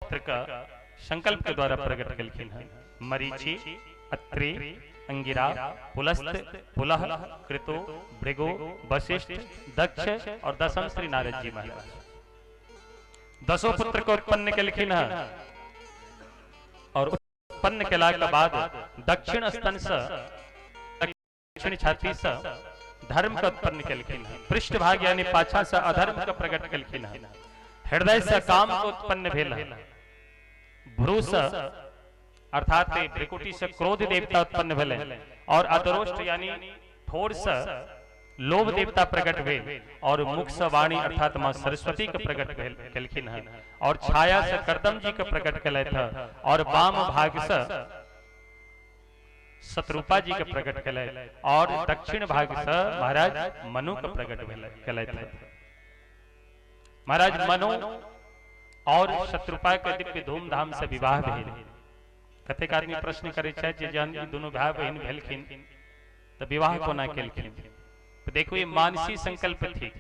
पुत्र का संकल्प के द्वारा प्रकट केलखिन हैं। मरीचि, अत्रि, अंगिरा, पुलस्त, पुलह, कृतो, भृगु, वशिष्ठ, दक्ष और दसम श्री नारद जी महाराज। 10 पुत्र को उत्पन्न केलखिन हैं और उत्पन्न केला के बाद दक्षिण स्तन से, दक्षिण छाती से धर्म का उत्पन्न केलखिन हैं। पृष्ठ भाग यानी पाछा से अधर्म का प्रकट केलखिन हैं। हृदय से काम को उत्पन्न भेल है। भ्रू से अर्थात भ्रिकुटी से क्रोध देवता उत्पन्न भेले और अदरोष्ट यानी ठोर से लोभ देवता प्रकट भेल और मुख से वाणी अर्थात मां सरस्वती के प्रकट केलखिन हैं और छाया से करदम जी के प्रकट केलथि हैं और वाम भाग से शत्रुपा जी के प्रकट केलथि और दक्षिण भाग से महाराज मनु के प्रकट केलथि। महाराज मनु और शत्रुपा के दिव्य धूमधाम से विवाह भेल। कतेक आदमी प्रश्न करे छथि जे जहन ई दुनू भाई बहिन भेलखिन तऽ विवाह कोना केलखिन। तो देखो ये मानसी संकल्प थी,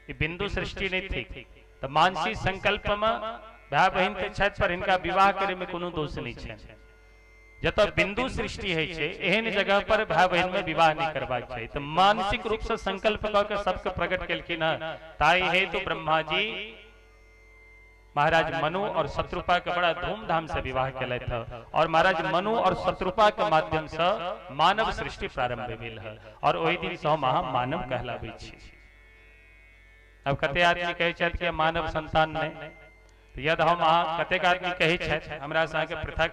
ये बिंदु सृष्टि नहीं थी। तो मानसी संकल्प में भाई बहिन के छथि पर हिनका विवाह करे में कोनो दोष नहीं छै। जतऽ बिंदु सृष्टि होइ छै एहन जगह पर भाई बहिन में विवाह नहीं करबाक चाही। तो मानसिक रूप से संकल्प कऽ के सबके प्रकट केलखिन हँ। ताहि हेतु ब्रह्मा जी महाराज मनु और शत्रुपा के बड़ा धूमधाम से विवाह केलथि और महाराज मनु और शत्रुपा के माध्यम से मानव सृष्टि प्रारंभ भेल है और ओहि दिन से हम अहाँ मानव कहलाबै छी। अब कते आदमी कहै छथि कि मानव संतान नहीं, तो यदि हम अहाँ कतेक आदमी कहै छथि हमरा से अहाँके पृथक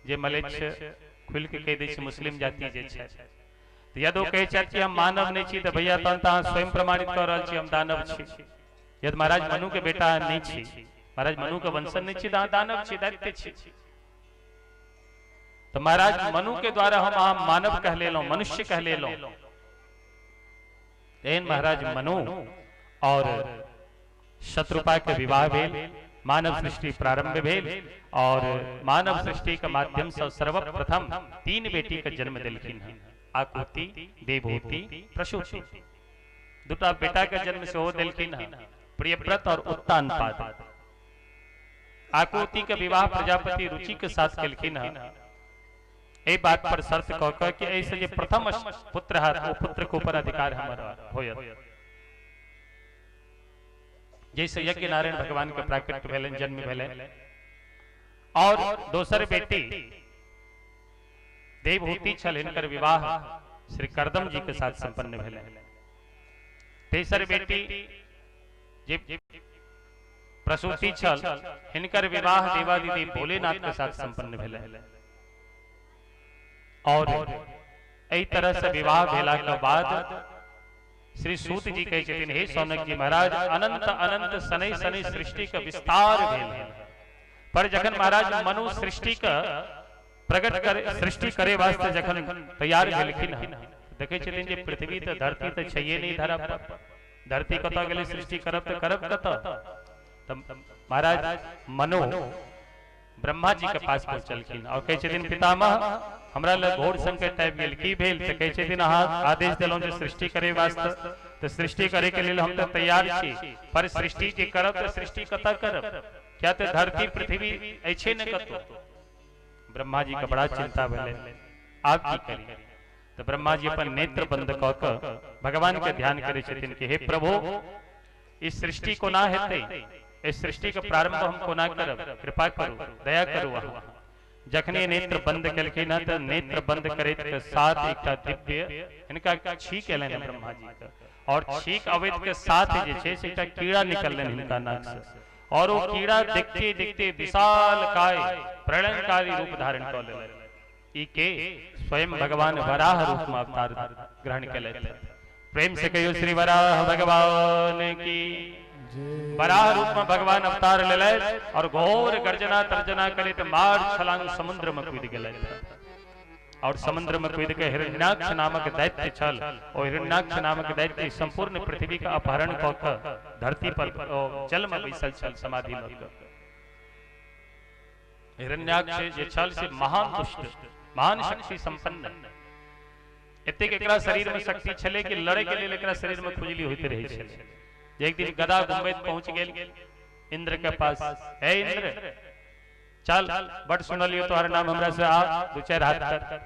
जे मलेच्छ खुलि के कहि दै छै मुस्लिम जाति जे छथि, तो यदि ओ कहै छथि कि हम मानव नहीं छी तऽ भैया तहन तऽ अहाँ स्वयं प्रमाणित कऽ रहल छी हम दानव छी। यदि महाराज मनु के बेटा नहीं छी, महाराज मनु के वंशज नहीं छी, तऽ दानव छी, दैत्य छी। तो महाराज मनु के द्वारा हम अहाँ मानव कह लेलहुं, मनुष्य कह लेलहुं। एहन महाराज मनु और शत्रुपा के विवाह भेल, मानव सृष्टि प्रारंभ भेल और मानव सृष्टि के माध्यम से सर्वप्रथम 3 बेटी के जन्म देलखिन हैं, आकुति, देवहूति, प्रसूति। दूटा बेटा के जन्म सेहो देलखिन हैं, प्रियव्रत और उत्तानपाद। आकुति के विवाह प्रजापति रुचि के साथ केलखिन हैं। एहि बात पर शर्त कऽ कऽ कि एहिसँ जे प्रथम पुत्र हैत ओ पुत्र के ऊपर अधिकार हमर होयत। जैसे यज्ञ नारायण भगवान के प्राकट्य भेलनि, जन्म भेलनि। और दोसर बेटी देवहूति छल, हिनकर विवाह श्री करदम जी के साथ संपन्न भेलनि। तेसर बेटी जे प्रसूति छल, हिनकर विवाह देवादिदेव भोलेनाथ के साथ संपन्न भेलनि। और एहि तरह से विवाह भेला के बाद श्री सूत जी कहै छथिन, हे सौनक जी महाराज, अनंत अनंत शनै शनै सृष्टि के विस्तार भेल। पर जखन महाराज मनु सृष्टि के प्रकट करे, सृष्टि करे वास्ते जखन तैयार भेलखिन हँ, देखै छथिन जे पृथ्वी तऽ धरती तऽ छैहे नहि धरा पर, धरती कतऽ गेलै, सृष्टि करब तऽ करब कतऽ। तऽ महाराज मनु ब्रह्मा जी के पास पहुँचलखिन और कहै छथिन, पितामह हमरा लग घोर संकट आबि गेल, की भेल? तऽ कहै छथिन, अहाँ आदेश देलहुँ जे सृष्टि करे वास्ते, तऽ सृष्टि करे के लेल हम तऽ तैयार छी, पर सृष्टि जे करब तऽ सृष्टि कतऽ करब, क्या तऽ धरती पृथ्वी अछि ने कतौ। ब्रह्मा जी के बड़ा चिंता भेलै, आब की करी? तऽ ब्रह्मा जी अपन नेत्र बंद कऽ कऽ भगवान के ध्यान करै छथिन कि हे प्रभु, इस सृष्टि कोना हेतै, इस सृष्टि के प्रारंभ हम कोना करब, कृपा करू, दया करू अहाँ। जखने नेत्र बंद केलखिन हँ तऽ नेत्र बंद करैत के साथ एकटा दिव्य हिनका छींक एलनि ब्रह्मा जी के और छींक अबैत के साथ जे छै से एकटा कीड़ा निकललनि हिनका नाक से और ओ कीड़ा देखते देखते विशाल काय प्रलयंकारी रूप धारण कऽ लेलनि। ई के स्वयं भगवान वराह रूप में अवतार ग्रहण केलथि। प्रेम से कहियो श्री वराह भगवान की। वराह रूप में भगवान अवतार लेलथि और घोर गर्जना तर्जना करैत मार छलांग समुद्र में कूदि गेलथि और समुद्र में कूदि के हिरण्याक्ष नामक दैत्य छल, ओ हिरण्याक्ष नामक दैत्य संपूर्ण पृथ्वी के अपहरण कऽ कऽ धरती पर जल में बैसल छल समाधि लऽ कऽ। हिरण्याक्ष जे छल से महान दुष्ट, महान शक्ति संपन्न, एतेक एकरा शरीर में शक्ति छलै कि लड़े के लेल एकरा शरीर में खुजली होइत रहै छलै। एक दिन गदा घुमबैत पहुंच गेल इंद्र के पास। हे इंद्र चल, बड़ सुनलियो तोहर नाम, हमरा से आ दू चार हाथ कर।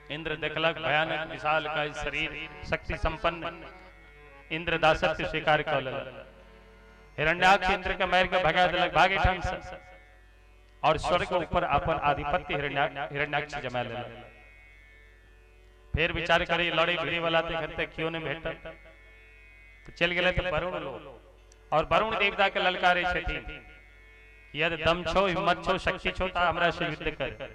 इंद्र देखलक भयानक विशाल का शरीर, शक्ति संपन्न, इंद्र दासत्व स्वीकार कर लेलक। हिरण्याक्ष इंद्र के मार के भगा देलक, भागे ठाम से, और स्वर्ग के ऊपर अपन आधिपत्य हिरण्याक्ष जमा लेलक। फिर विचार करी लड़े भिड़े वाला ते क्यों नहीं भेटल, तो चल गेलै तो वरुण लोग, और वरुण देवता के ललकारे छथिन, यदि दम छो, हिम्मत छो, शक्ति छो, तो हमरा से युद्ध कर।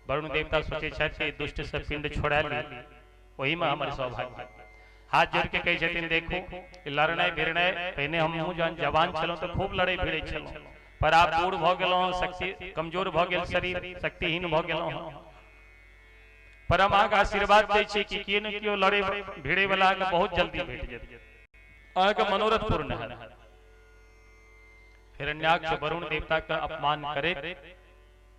वरुण देवता सोचे छथि कि दुष्ट से पिंड छोड़ा ली, वही में हमर सौभाग्य। हाथ जोड़ के कहै छथिन, देखो लड़नाइ भिड़नाइ पहिने हमहूँ जहन जवान छलहुँ तो खूब लड़े भिड़े छलहुँ, पर आब बूढ़ भऽ गेलहुँ, शक्ति कमजोर भऽ गेल, शरीर शक्तिहीन भऽ गेलहुँ, पर हम अहाँके आशीर्वाद दै छी कि केओ ने केओ लड़े भिड़े वाला अहाँके बहुत जल्दी भेट जेतै, अहाँके मनोरथ पूर्ण हैत। हिरण्याक्ष वरुण देवता के अपमान करैत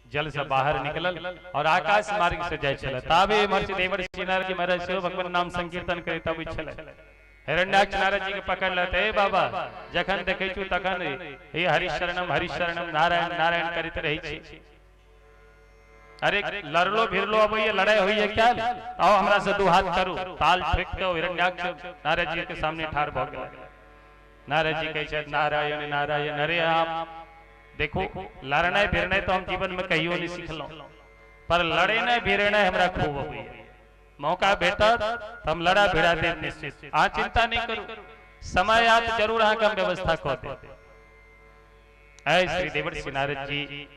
जल से बाहर निकलल और आकाश मार्ग से जाय छल। ताबे महर्षि देवर्षि नारद जी महाराज सेहो भगवान नाम संकीर्तन करैत अबै छल। हिरण्याक्ष नारद जी के पकड़ लेते, हे बाबा जखन देखै छु तखन हे हरिशरणम हरिशरणम नारायण नारायण करैत रहै छी। अरे लड़लो भिड़लो अबैया, लड़ाई होइए क्या, आओ हमरा से दू हाथ करू। ताल ठोकि के हिरण्याक्ष नारद जी के सामने ठाढ़ भऽ गेल। नारद जी कहै छथि नारायण नारायण। अरे आप देखो लड़नाइ भिड़नाइ तो हम जीवन में कहियो नहीं सिखलहुँ, पर लड़ेनाइ भिड़ेनाइ हमरा खूब अबैया। मौका भेटत तो हम लड़ा भिड़ा देब निश्चित, अहाँ चिंता नहीं करू, समय आत जरूर अहाँके हम व्यवस्था कऽ देब। ऐ श्री देवर्षि नारद जी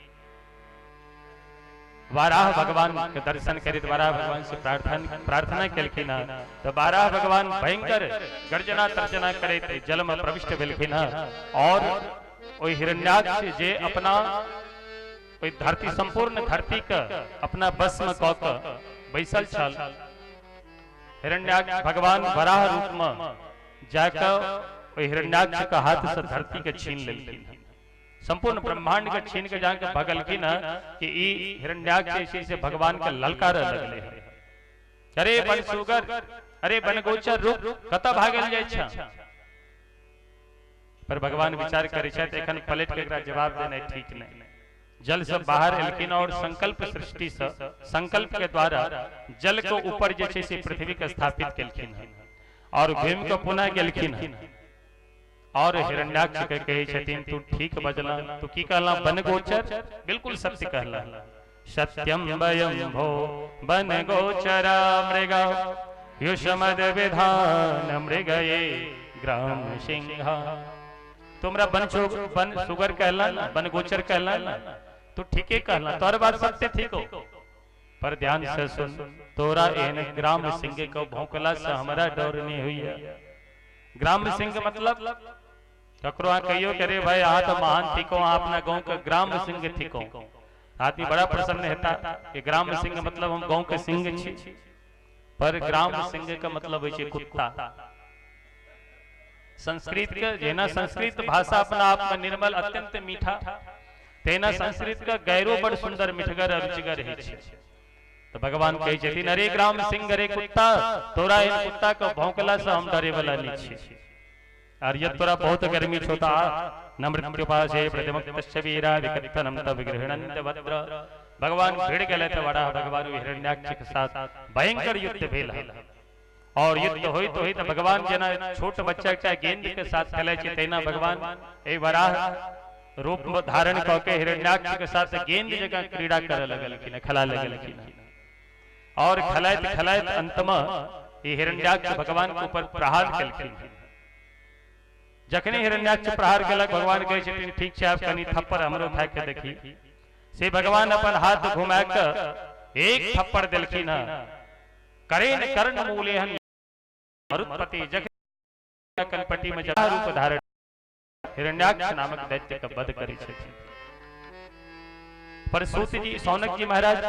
वाराह भगवान के दर्शन करित वाराह भगवान से प्रार्थना केलखिन तो वाराह भगवान भयंकर गर्जना तर्जना करैत जल में प्रविष्ट भेलखिन और ओहि हिरण्याक्ष जे अपना ओहि धरती संपूर्ण धरती के अपना बस में कऽ के बैसल छल, हिरण्याक्ष भगवान वराह रूप में जाकर ओहि हिरण्याक्ष के हाथ से धरती के छीन लेलखिन, संपूर्ण ब्रह्मांड के छीन के जाके भगलखिन कि ई हिरण्याक्ष से भगवान के ललकार लगले। अरे बनसुगर, अरे बनगोचर रुक, कतऽ भागल जाइ छ? पर भगवान विचार करै छथि एखन पलट के एकरा जवाब देनाइ ठीक नहीं। जल से बाहर एलखिन और संकल्प सृष्टि से संकल्प के द्वारा जल के ऊपर जे छै से पृथ्वी के स्थापित केलखिन और भीम के पुनः गेलखिन और हिरण्याक्ष के कहै छथिन तू ठीक बजला, तू की कहला बनगोचर, बिल्कुल सत्य कहला। सत्यम वयम भो बनगोचरा मृग युष्मद विधान मृगये ग्राम सिंह। तुमरा बन सुगर कहला ना, बनगोचर कहला ना, तू ठीके कहला, तोहर बात सत्य ठीक हो, पर ध्यान से सुन, तोरा एहन ग्राम सिंह के भौंकला से हमरा डर नहीं हुई है। ग्राम सिंह मतलब ककरो अहाँ कहियो कि अरे भाई अहाँ तो महान थिको, अहाँ अपना गाँव के ग्राम सिंह थिको, आदमी बड़ा प्रसन्न हेता कि ग्राम सिंह मतलब हम गाँव के सिंह छी, पर ग्राम सिंह के मतलब होइ छै कुत्ता। संस्कृत के जेना संस्कृत भाषा अपना आप में निर्मल अत्यंत मीठा, तेना संस्कृत के गैरो बड़ सुंदर मिठगर रुचिगर होइ छै। तो भगवान कहै छथिन अरे ग्राम सिंह अरे कुत्ता, तोरा एहन कुत्ता के भौंकला से हम डरे वाला नहीं छी। और यद तोरा बहुत गर्मी छोता न मृत्युपाशे प्रतिमुक्तश्च वीरा विकथनम तव गृहणन्त भद्र। भगवान भिड़ गेले त बड़ा भगवान हिरण्याक्ष के साथ भयंकर युद्ध भेल और युद्ध होइत होइत भगवान जेना छोट बच्चा एकटा गेंद के साथ खेलै छै तहिना भगवान एहि वराह रूप में धारण कऽ के हिरण्याक्ष के साथ गेंद जकाँ क्रीड़ा करऽ लगलखिन, खेला लगलखिन और खेलाइत खेलाइत अंत में ई हिरण्याक्ष भगवान के ऊपर प्रहार केलखिन। जखने हिरण्याक्ष प्रहार केलक भगवान कहै छथिन ठीक छै आब कनि थप्पड़ हमरो खाय के देखी। से भगवान अपन हाथ घुमा के एक थप्पड़ देलखिन, करेन कर्ण मूलेहन मरुत्पति, जखन कनपट्टी में जटा रूप धारण हिरण्याक्ष नामक दैत्य के वध करै छथिन। पर सूत जी सौनक जी महाराज